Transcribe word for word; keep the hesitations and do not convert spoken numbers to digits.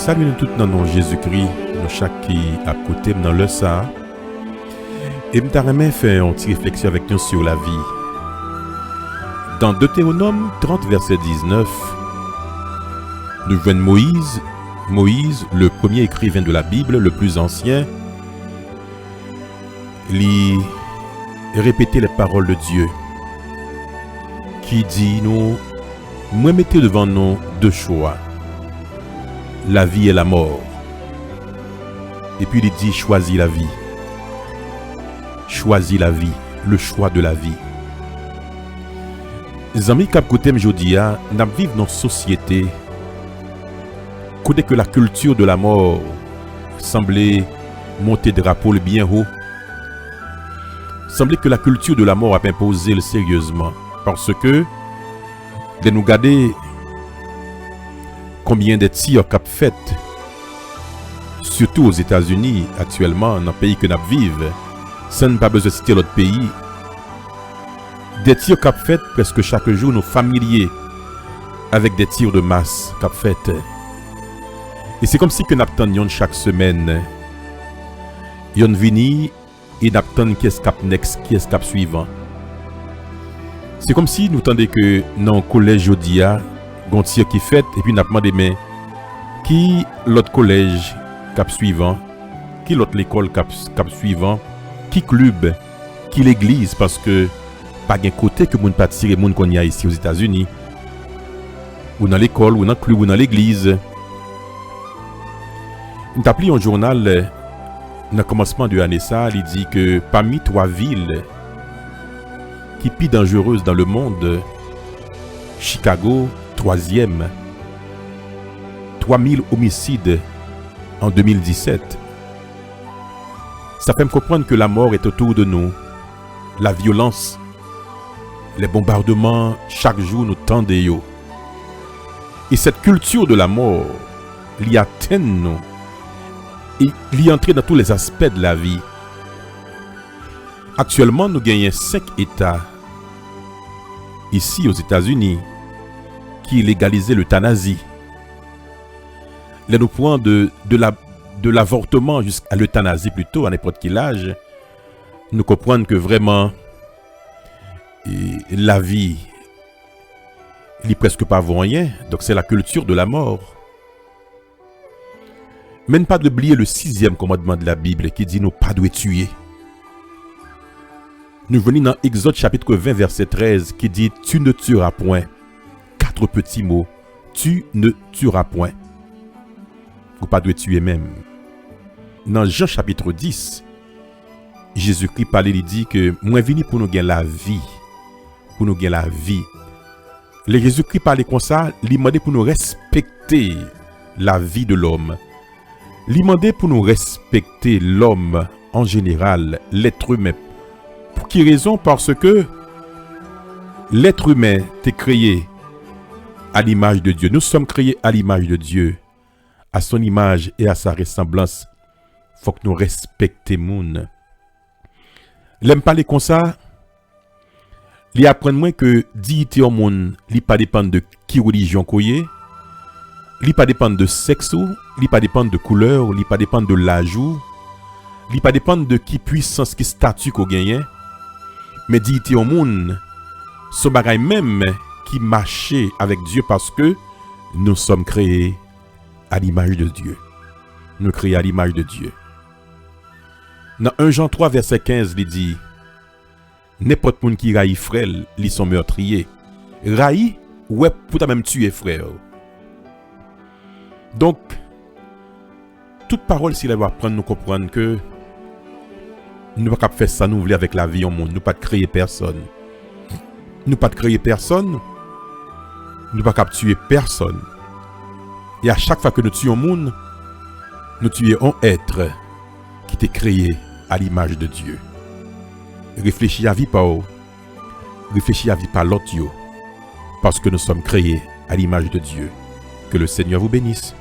Salye nou tout nan non Jezikri, nou chak ki ap koute m nan lè sa a. E m ta renmen fè yon ti refleksyon avèk nou sou lavi. Dans Deutéronome trente, verset dix-neuf, nou jwenn Moïse, Moïse, le premier écrivain de la Bible, le plus ancien, li repete les paroles de Dieu, ki di nou, mwen mete devan nou de chwa, lavi e lamò. Epi li di, chwazi lavi. Chwazi lavi, le choix de la vie. Zanmi k ap koute m jodi a, n ap viv nan sosyete kote ke la kilti de lamò sanble monte drapo l byen wo. Sanble ke la kilti de lamò ap enpoze l seryezman, paske lè nou gade konbyen de tir k ap fèt, sitou Ozetazini aktyèlman, nan peyi ke n ap viv, san n pa bezwen site lòt peyi, de tir k ap fèt prèske chak jou, nou familye avèk de tir de mas k ap fèt. E se kòmsi ke n ap tann yonn chak semèn. Yonn vini e n ap tann kiyès k ap next, kiyès k ap swivan. Se kòmsi nou tande ke nan yon kolèj jodi a, gon tir ki fèt, epi n ap mande, men ki lòt kolèj k ap swivan? Ki lòt lekòl k ap, k ap swivan? Ki klib? Ki legliz? Paske pa gen kote ke moun pa tire moun kounye a isi Ozetazini. Ou nan lekòl, ou nan klib, ou nan legliz. M t ap li yon jounal, eh, nan kòmansman de ane sa a, li di ke pami twa vil ki pi danjerez dans le monde, Chicago, twazyèm, twa mil omisid an de mil disèt. Sa fè m konprann ke la mort est autour de nous. La violence, les bombardements, chak jou nou tande yo. E cette culture de la mort, li atenn nou. E li antre dans tous les aspects de la vie. Aktyèlman, nou genyen senk eta isi Ozetazini ki legalize letanazi. Lè nou pran de, de la, de l'avortement jusqu'à l'euthanasie plutôt, à n'importe quel âge, nou konprann ke vrèman, e, lavi, li prèske pa vo anyen. Donk, se la kilti de la mò. Men n pa dwe bliye le sizyèm kòmandman de la Bible ki di nou pa dwe tiye. Nou jwenn li nan Egzòd chapit ven, vèsè trèz, ki di, tu ne tueras point. Quatre petits mots. Tu ne tueras point. Ou pa dwe tiye menm. Nan Jan chapit dis, Jezikri pale, li di ke mwen vini pou nou gen lavi, pou nou gen lavi. Lè Jezikri pale konsa, li mande pou nou respekte lavi de lòm. Li mande pou nou respekte lòm an jeneral, l'être humain. Pou ki rezon? Paske l'être humain te kreye à l'image de Dieu. Nous sommes créés à l'image de Dieu, à son image et à sa ressemblance. Fòk nou respekte moun. Lè m pale konsa, li aprann mwen ke diyite yon moun, li pa depann de ki relijyon ke w ye, li pa depann de sèks ou, li pa depann de koulè w, li pa depann de laj ou, li pa depann de ki pwisans, ki stati ke w genyen. Men diyite yon moun, se yon bagay menm ki mache avèk Dye, paske nous sommes créés à l'image de Dieu. Nou kreye à l'image de Dieu. Nan en Jan twa, vèsè kenz, li di, nenpòt moun ki rayi frè l, li se yon mètriye. Rayi, ou wè, pou ta menm tiye frè w. Donk, tout pawòl sila yo aprann nou konprann ke nou pa kab fè sa nou vle avèk lavi yon moun. Nou pa t kreye pèsonn. Nou pa t kreye pèsonn. Nou pa kab tiye pèsonn. E a chak fwa ke nou tiye yon moun, nou tiye yon èt ki te kreye à l'image de Dieu. Reflechi a vi pa w. Reflechi a vi pa lòt yo. Parce que nous sommes créés à l'image de Dieu. Que le Seigneur vous bénisse.